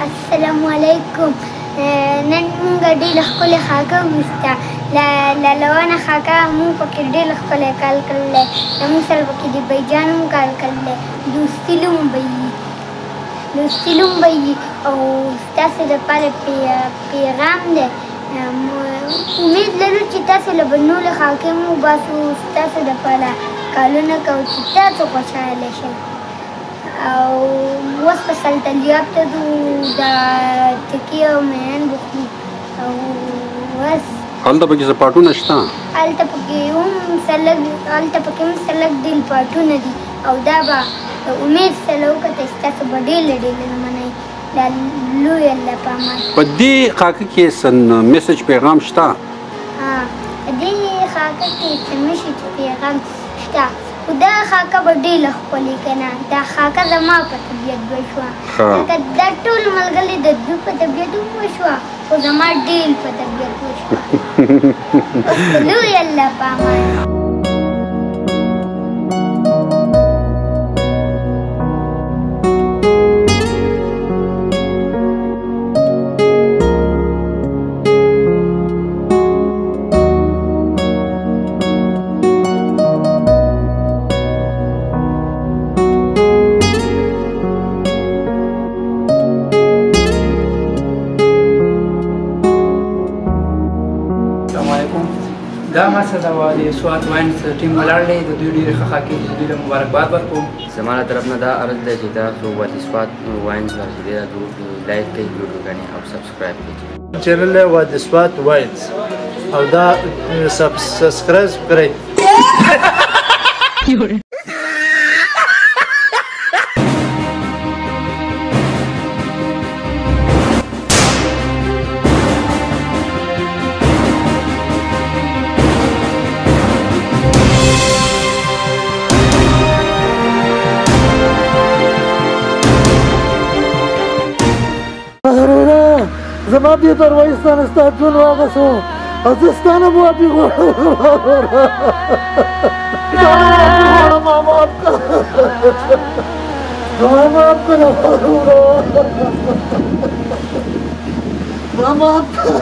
السلام علیکم. نن مونږ ډېره ښکلې خاکه وویسته. له لوانه خاکه مونږ پکې ډېر ښکلی کار کړی دی. له مونږ سره پکې د بیجان هم کار کړی دی. دوستي لوم به یي، دوستي لوم به یي. او ستاسو دپاره پیغام دی. امید لرو چې تاسو له به نورې خاکې هم وباسو، ستاسو دپاره کارونه کوو چې تاسو خوشحاله شئ. او اوس په سلطلیاب ته ځو، د ټکي او میین به خورو. او بس. هلته پکې څه پاټونه شته؟ هلته پکې هم څه لږ، هلته پکې هم څه لږ ډېر پاټونه دي. او دا به د امید سره وکتئ، ستاسو به ډېره ډېره منئ. دا لوی الله په امان. په دې خاکه کې څه میسج پیغام شته؟ ها، په دې خاکه کې څه میسج پیغام شته، خو دا خاکه به ډېره ښکلې که نه، دا خاکه زما په طبیعت وشوه. لکه دا ټول ملګري د دوی په طبیعت هم وشوه، خو زما ډېر په طبیعت وشوه. اوس لوی الله په امان. دا ما سره د سوات واینز ټیم ولاړ دی، د دوی ډېرې ښه خاکې دي، دوی له مبارکباد ورکوم. زما له طرف نه دا عرض دی چې تاسو وادي سوات واینز باندې دی لایک کړئ ویډیوګانې او سبسکرایب کړئ. چینل دی وادي سوات واینز او دا سبسکرایب کړئ. زما بې پروایي ستا نه ستا ژوند واخیستو او زه ستا نه معافي غواړم. ستا نه معافي غواړم، ما معاف کړه، ما معاف کړه وروره، ما معاف کړه.